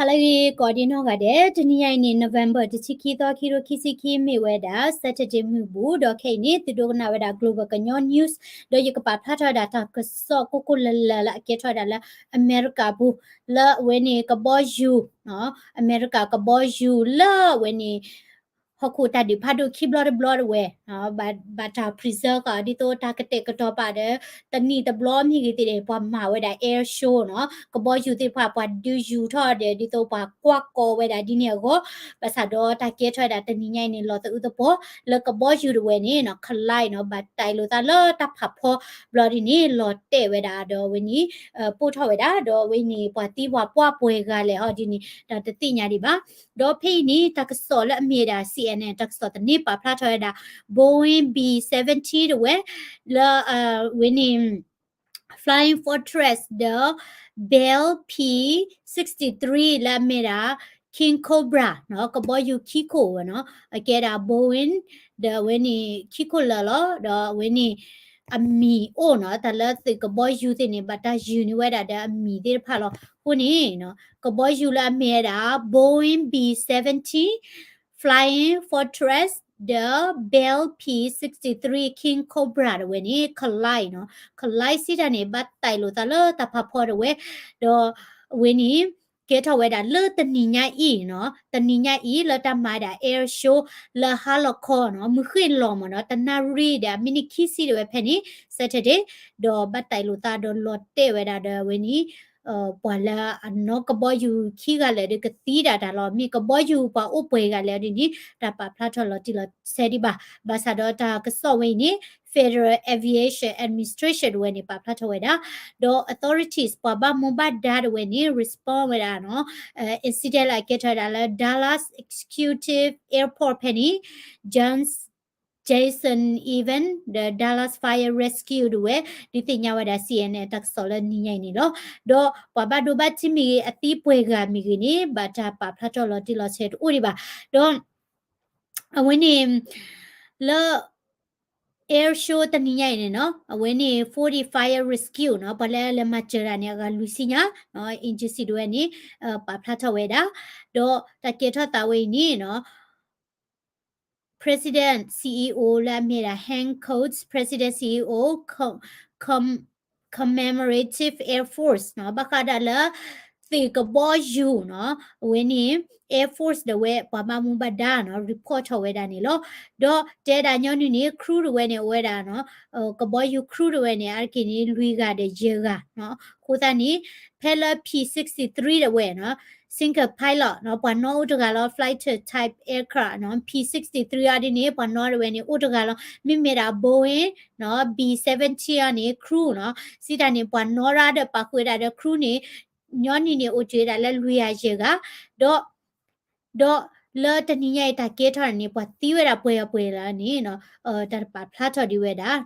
လၢအဂ့ၤ ကိးဒံနီၢ်ဂၤဒဲး, တနံၤညါအံၤန့ၣ် November တဆံခံသီ ခံကထိခံဆံခံ မ့ၢ်ဝဲဒၣ် Saturday မုၢ်ဘူး, ဒီးခဲအံၤန့ၣ် သုဒိကနၣ်ဝဲဒၣ် Global ကညီ News, ဒီးယကပာ်ဖျါထီၣ်ဝဲဒၣ်တၢ်ကစီၣ်ကိၢ်ကိၢ်လၢၤလၢၤလၢအကဲထီၣ်ဝဲဒၣ်လၢအမဲရကၤပူၤ, လၢအဝဲန့ၣ်ကဘီယူၤ, အမဲရကၤကဘီယူၤလၢအဝဲန့ၣ် ဟီၣ်ခိၣ်တၢ်ဒုးဖးဒိၣ်ခံဘျီတဘျီတဝဲ, ဘၣ်တၢ် preserve ဃာ်အီၤ ဒ်သိးတၢ်ကတဲာ်ကတီၤပာ်ဒီး တနံၣ်တဘျီမ့ၢ်ဂ့ၤသ့ၣ်ဒီး ပှၤမၤဝဲဒၣ် air show နီၤ, ကဘီယူၤသ့ၣ်တဖၣ် ပှၤဒုးယူၤထီၣ်ဒီး ဒ်သိးပှၤကွၢ်ကီဝဲဒၣ်ဒ်န့ၣ်အဂီၢ်, ဘၣ်ဆၣ်ဒီးတၢ်ကဲထီၣ်ဝဲဒၣ်တနံၤညါအံၤန့ၣ် လီၤသးအုးသပှီၤ လၢကဘီယူၤတဝဲန့ၣ်နီၤ collide နီၤ, ဘၣ်တၢ်အ့ၣ်လိာ်သးလၢတၢ်ဖးဖီဘျီဒ်န့ၣ် လီၤတဲာ်ဝဲဒၣ်ဒီးအဝဲန့ၣ် ပိၢ်ထီၣ်ဝဲဒၣ် ဒီးအဝဲန့ၣ် ပှၤသံပှၤပှၢ်ပှဲၤဂၤလဲၣ်ဟီဒ်န့ၣ် တၢ်တသ့ၣ်ညါဒံးဘၣ်. ဒီးဖဲအံၤန့ၣ် တၢ်ကစီၣ်လၢအမ့ၢ်ဝဲဒၣ် C N N တၢ်ကစီၣ်သန့ ပာ်ဖျါထီၣ်ဝဲဒၣ် Boeing B seventeen တဝဲ လၢအဝဲန့ၣ် Flying Fortress ဒီး Bell P sixty-three လၢအမ့ၢ်ဒၣ် King Cobra နီၤ, ကဘီယူၤခံခိၣ်ဝဲနီၤ, အကဲဒၣ် Boeing ဒီးအဝဲန့ၣ်ခံခိၣ်လၢာ်လီၤ, ဒီးအဝဲန့ၣ် အမံၤအိၣ်နီၤ, တၢ်လၢသုးကဘီယူၤသ့ၣ်န့ၣ် ဘၣ်တၢ်ယုၢ်န့ၢ်ဝဲဒၣ်ဒီးအမံၤသ့ၣ်တဖၣ်လီၤ. အဃိန့ၣ် ကဘီယူၤလၢအမ့ၢ်ဝဲဒၣ် Boeing B seventeen Flying Fortress ဒီး Bell P sixty-three King Cobra တဝဲန့ၣ် collide နီၤ, collide စံးတၢ်န့ၣ် ဘၣ်တၢ်အ့ၣ်လိာ်သးလၢတၢ်ဖးဖီတဝဲ, ဒီးအဝဲန့ၣ် ကဲထီၣ်ဝဲဒၣ်လၢတနံၤညါအံၤနီၤ, တနံၤညါအံၤလၢတၢ်မၤဒၣ် air show လၢဟါလီၤခီနီၤ, မုၢ်ဃ့ၢ်လီၤမးနီၤ, တနၣ်ရံၣ်ဒီးအမံးနံးခံဆံတဝဲဖဲန့ၣ် Saturday, ဒီးဘၣ်တၢ်အ့ၣ်လိာ်သးဒီးလီၤတဲာ်ဝဲဒၣ်ဒီးအဝဲန့ၣ် ပှၤလၢအနီၣ်ကဘီယူၤခံဂၤလၢာ်ဒီးကသံဒၣ်တၢ်လီၤ, မ့ၢ်ကဘီယူၤပှၤအိၣ်ပှဲၤဂၤလဲၣ်ဒ်န့ၣ် တၢ်ပာ်ဖျါထီၣ်လီၤတံၢ်လီၤဆဲးဒံးဘၣ်. ဘၣ်ဆၣ်ဒီးတၢ်ကစီၣ်ဝဲအံၤန့ၣ် Federal Aviation Administration တဝဲန့ၣ် ပာ်ဖျါထီၣ်ဝဲဒၣ်, ဒီး authorities ပှၤဘၣ်မူဘၣ်ဒါတဝဲန့ၣ် respond ဝဲဒၣ်နီၤ, incident လၢအကဲထီၣ်ဝဲဒၣ်လၢ Dallas Executive Airport ဖဲန့ၣ် John Jason Evans ဒီး Dallas Fire Rescue တဝဲ ဒုးသ့ၣ်ညါဝဲဒၣ် C N N တၢ်ကစီၣ်လၢနံၤညါအံၤန့ၣ်လီၤ. ဒီးပှၤဘၣ်ဒိဘၣ်ထံးမ့ၢ်ဂ့ၤ အသံပှဲၤဂၤမ့ၢ်ဂ့ၤန့ၣ် ဘၣ်တၢ်ပာ်ဖျါထီၣ်လီၤတံၢ်လီၤဆဲးတအိၣ်ဒံးဘၣ်. ဒီး အဝဲန့ၣ် လၢ air show တနံၤညါအံၤန့ၣ်နီၤ, အဝဲန့ၣ် forty fire rescue နီၤ, ပှၤလၢလဲၤမၤစၢၤတၢ်န့ၣ် အဂၤလွံၢ်ဆံညါ, agency တဝဲန့ၣ် ပာ်ဖျါထီၣ်ဝဲဒၣ်, ဒီးတၢ်ကဲထီၣ်သးဝဲအံၤန့ၣ်နီၤ President CEO လၢအမ့ၢ်ဒၣ် Hank Coates, President CEO Commemorative Air Force နီၤ, ဘၣ်ဃးဒၣ်လၢ သုးကဘီယူၤနီၤ, အဝဲန့ၣ် Air Force ဒီးဝဲပှၤဘၣ်မူဘၣ်ဒါနီၤ report ထီၣ်ဝဲဒၣ်န့ၣ်လီၤ. ဒီးတဲဒၣ်ညီနုၢ်န့ၣ် crew တဝဲန့ၣ် အိၣ်ဝဲဒၣ်နီၤ, ကဘီယူၤ crew တဝဲန့ၣ် အါတက့ၢ်န့ၣ် လွံၢ်ဂၤဒီးယဲၢ်ဂၤနီၤ. အဃိသတးန့ၣ် ဖဲလၢ P sixty-three တဝဲနီၤ single pilot နီၤ, ပှၤနီၣ်အိၣ်တဂၤလီၤ, fighter type aircraft နီၤ, P sixty-three အီၤဒ်န့ၣ် ပှၤနီၣ်တဝဲန့ၣ် အိၣ်တဂၤလီၤ. မ့မ့ၢ်ဒၣ် Boeing နီၤ B seventeen အီၤန့ၣ် crew နီၤ, စံးတၢ်န့ၣ် ပှၤနီၣ်ရၣ်ဒီးပာ်ဃုာ်ဝဲဒၣ်ဒီး crew န့ၣ် ညီနုၢ်န့ၣ် အိၣ်တ့ၢ်ဝဲဒၣ်လၢလွံၢ်ဂၤယဲၢ်ဂၤ, ဒီး ဒီးလၢတနံၤညါအံၤတၢ်ကဲထီၣ်န့ၣ် ပှၤသံဝဲဒၣ်ပှဲၤဂၤပှဲၤဂၤလၢန့ၣ်နီၤ, တၢ်တပာ်ဖျါထီၣ်ဒံးဝဲဒၣ်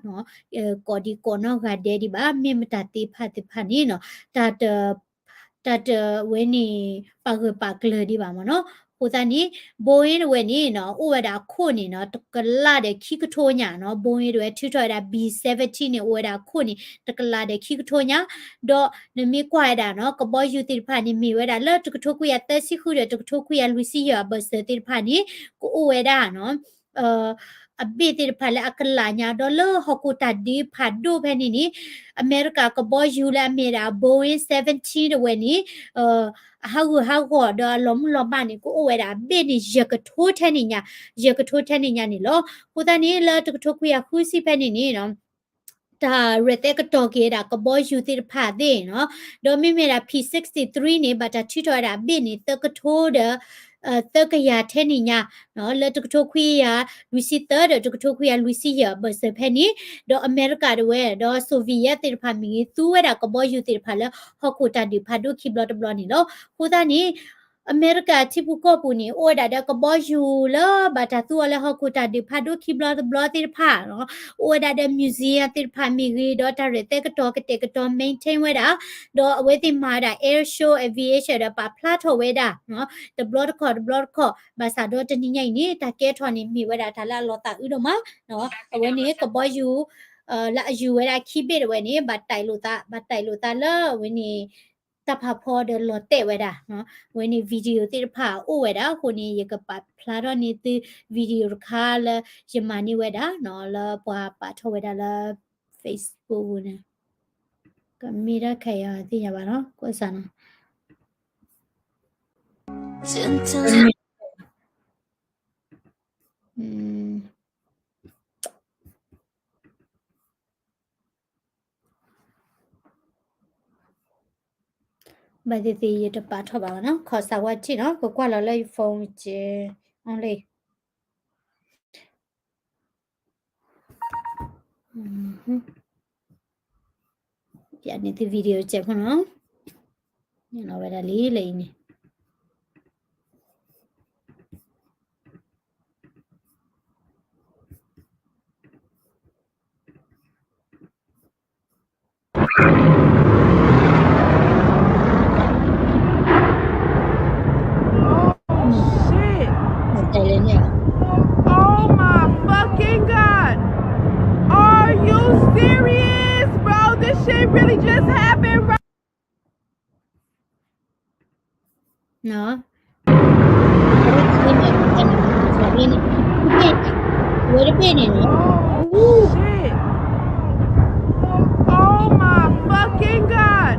ကိးဒံကိးနီၢ်ဂၤဒဲးဒံးဘၣ်, မ့ၢ်မတၤသ့ၣ်တဖၣ်သ့ၣ်တဖၣ်န့ၣ်နီၤ, တၢ်တ တၢ်တဝဲန့ၣ် ပာ်ဂၢၢ်ပာ်ကျၢၤဒံးဘၣ်မ့ၢ်နီၤ. အဃိသတးန့ၣ် Boeing တဝဲန့ၣ်နီၤ အိၣ်ဝဲဒၣ်အခိၣ်န့ၣ်နီၤ တကလးဒီးခံကထိညါနီၤ, Boeing တဝဲထုးထီၣ်ဝဲဒၣ် B seventeen န့ၣ် အိၣ်ဝဲဒၣ်အခိၣ်န့ၣ် တကလးဒီးခံကထိညါ, ဒီးနမ့ၢ်ကွၢ်ဝဲဒၣ်နီၤ ကဘီယူၤသ့ၣ်တဖၣ်န့ၣ် မ့ၢ်ဝဲဒၣ်လၢတကထိခွံကယၤသၢဆံဃုဒီးတကထိခွံကယၤလွံၢ်ဆံယဲၢ်အဘၢၣ်စၢၤသ့ၣ်တဖၣ်န့ၣ် ကအိၣ်ဝဲဒၣ်နီၤ အဘ့ၣ်သ့ၣ်တဖၣ်လၢအကလးညါ ဒီးလၢဟီၣ်ခိၣ်တၢ်ဒုးဖးဒိၣ်ဖဲန့ၣ်န့ၣ် အမဲရကၤကဘီယူၤလၢအမ့ၢ်ဒၣ် Boeing seventeen တဝဲန့ၣ် အဟးဂူာ်ဟးဂီၤဒီးအလီၤမုၢ်လီၤမၢ်န့ၣ် ကအိၣ်ဝဲဒၣ်အဘ့ၣ်န့ၣ် ယဲၢ်ကထိထဲန့ၣ်ညါ, ယဲၢ်ကထိထဲန့ၣ်ညါန့ၣ်လီၤ. အဃိသတးန့ၣ် လၢတကထိခွံကယၤဃုဆံဖဲန့ၣ်န့ၣ် တၢ်ရဲၣ်သဲကတီၤက့ၤဝဲဒၣ်ကဘီယူၤသ့ၣ်တဖၣ်သ့ၣ်နီၤ, ဒီးမ့မ့ၢ်ဒၣ် P sixty-three န့ၣ် ဘၣ်တၢ်ထုးထီၣ်ဝဲဒၣ်အဘ့ၣ်န့ၣ် သၢကထိဒီး သၢကယၤထဲန့ၣ်ညါ, လၢတကထိခွံကယၤလွံၢ်ဆံသၢဒီးတကထိခွံကယၤလွံၢ်ဆံယဲၢ်အဘၢၣ်စၢၤဖဲန့ၣ်, ဒီးအမဲရကၤတဝဲ ဒီး Soviet သ့ၣ်တဖၣ်မ့ၢ်ဂ့ၤ သူဝဲဒၣ်ကဘီယူၤသ့ၣ်တဖၣ်လၢဟီၣ်ခိၣ်တၢ်ဒုးဖးဒိၣ်ခံဘျီတဘျီန့ၣ်လီၤ. အဃိသတးန့ၣ် အမဲရကၤထံပူၤကီၢ်ပူၤန့ၣ် အိၣ်ဝဲဒၣ်ဒီးကဘီယူၤလၢဘၣ်တၢ်သူအီၤလၢဟီၣ်ခိၣ်တၢ်ဒုးဖးဒိၣ်ခံဘျီတဘျီသ့ၣ်တဖၣ်, အိၣ်ဝဲဒၣ်ဒီး museum သ့ၣ်တဖၣ်မ့ၢ်ဂ့ၤ ဒီးတၢ်ရဲၣ်သဲကတီၤကတဲာ်ကတီၤ maintain ဝဲဒၣ်, ဒီးအဝဲသ့ၣ်မၤဝဲဒၣ် air show aviation ဒီးပာ်ဖျါထီၣ်ဝဲဒၣ် တဘျီတခီၣ်တဘျီတခီၣ်, ဘၣ်ဆၣ်ဒီးတနံၤညါအံၤန့ၣ် တၢ်ကဲထီၣ်န့ၣ် မ့ၢ်ဝဲဒၣ်တၢ်လၢအလီၤသးအုးဒိၣ်မး, အဝဲန့ၣ်ကဘီယူၤ လၢအယူၤဝဲဒၣ်ခံဘ့ၣ်တဝဲန့ၣ် ဘၣ်တၢ်အ့ၣ်လိာ်သး ဘၣ်တၢ်အ့ၣ်လိာ်သးလၢအဝဲန့ၣ် တၢ်ဖးဖီဒီးလီၤတဲာ်ဝဲဒၣ်နီၤ, ဝဲန့ၣ် video သ့ၣ်တဖၣ်အိၣ်ဝဲဒၣ်အဃိန့ၣ် ယကပာ်ဖျါထီၣ်န့ၢ်သု video တခါလၢယမၤန့ၢ်ဝဲဒၣ်နီၤ လၢပှၤပာ်ထီၣ်ဝဲဒၣ်လၢ Facebook ပူၤန့ၣ်, ကမ့ၢ်တၢ်ခဲအံၤသ့ၣ်ညါဘၣ်နီၤ ကွၢ်စးနီၤ ဘၣ်သ့ၣ်သ့ၣ်ယတပာ်ထီၣ်ဘၣ်ဘၣ်နီၤ ခီၣ်စးဝါထံၣ်နီၤ ကကွၢ်လီၤလၢယ phone က့ only ပျးန့ၢ်သု video စဲးဖိနီၤ, န့ၣ်လီၤဝဲဒၣ်လံလၢအံၤန့ၣ် Oh shit. Oh my fucking God. Are you serious, bro? This shit really just happened, bro. နီၤ ဝဲတဘ့ၣ်န့ၣ်နီၤ Oh my fucking God.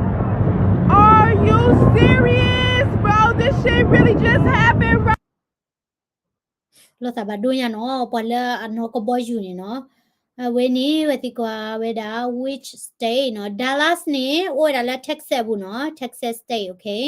Are you serious, bro? This shit really just happened, bro. လီၤသးဘၣ်ဒိညါနီၤ ပှၤလၢအနီၢ်ကဘီယူၤန့ၣ်နီၤ, အဝဲန့ၣ် ဝဲသံကွၢ်ဝဲဒၣ် which state နီၤ, Dallas န့ၣ် အိၣ်ဝဲဒၣ်လၢ Texas ပူၤနီၤ, Texas State, okay.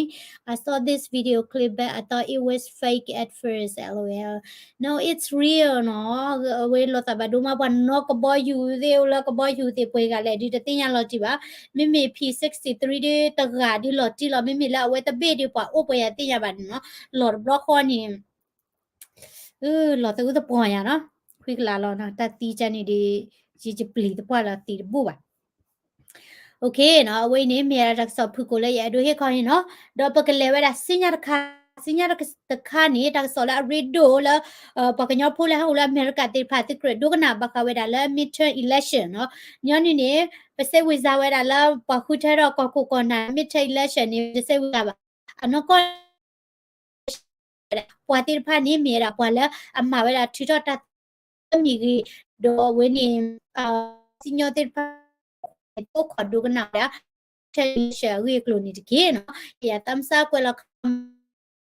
I saw this video clip, but I thought it was fake at first, lol. No, it's real နီၤ, အဝဲလီၤသးဘၣ်ဒိမး ပှၤနီၢ်ကဘီယူၤသ့ၣ် အိၣ်လၢကဘီယူၤသ့ၣ် ပှဲၤဂၤလဲၣ် ဒုးတသ့ၣ်ညါလီၤတံၢ်ဘၣ်, မ့မ့ၢ် P sixty-three ဒုးတဂၤဒုးလီၤတံၢ်လီၤ, မ့မ့ၢ်လၢအဝဲတဘ့ၣ်ဒုး ပှၤအိၣ်ပှဲၤယၤသ့ၣ်ညါဘၣ်န့ၣ်နီၤ, လီၤတဘျီဃီန့ၣ် လီၤသးအုးသပှီၤယၤနီၤ, ခွံကလးလီၤနီၤ, တၢ်သံကန့ၣ်ဒီး ယယပျံၤသပှၢ်လီၤသံတဘူၣ်ဘၣ်. Okay နီၤ, အဝဲအံၤန့ၣ် မ့ၢ်ဒၣ်တၢ်ကစီၣ်ဖုၣ်ကိာ်လၢယအဲၣ်ဒိးဟ့ၣ်ခီန့ၣ်နီၤ, ဒီးပကလဲၤဝဲဒၣ်ဆူညါတခါ, ဆူညါတခါန့ၣ် တၢ်ကစီၣ်လၢအရ့ဒိၣ်လၢ ပှၤကညီဖိလၢဟဲအိၣ်လၢအမဲရကၤသ့ၣ်တဖၣ် သုကြၢးဒိကနၣ်ဘၣ်ဃးဝဲဒၣ်လၢ midterm election နီၤ, ညီနုၢ်န့ၣ် ပစဲးဝံၤစါဝဲဒၣ်လၢပှၤဃုထၢထီၣ်ကီၢ်ခိၣ်ကီၢ်နၢ် midterm election န့ၣ် ပတစဲးဝံၤစါဘၣ်, အနီၢ်ကီၢ် ပှၤသ့ၣ်တဖၣ်န့ၣ် မ့ၢ်ဝဲဒၣ်ပှၤလၢအမၤဝဲဒၣ်ထုးထီၣ်တၢ်သးမ့ၢ်ဂ့ၤ, ဒီးအဝဲန့ၣ် စံၣ်ညီၣ်သ့ၣ်တဖၣ် သိၣ်ခိးဒိကနၣ်ဝဲဒၣ် election အဂ့ၢ်အကျိၤန့ၣ်တက့ၢ်နီၤ, ယသးမုၢ်ဆါကွဲးလီၤခီ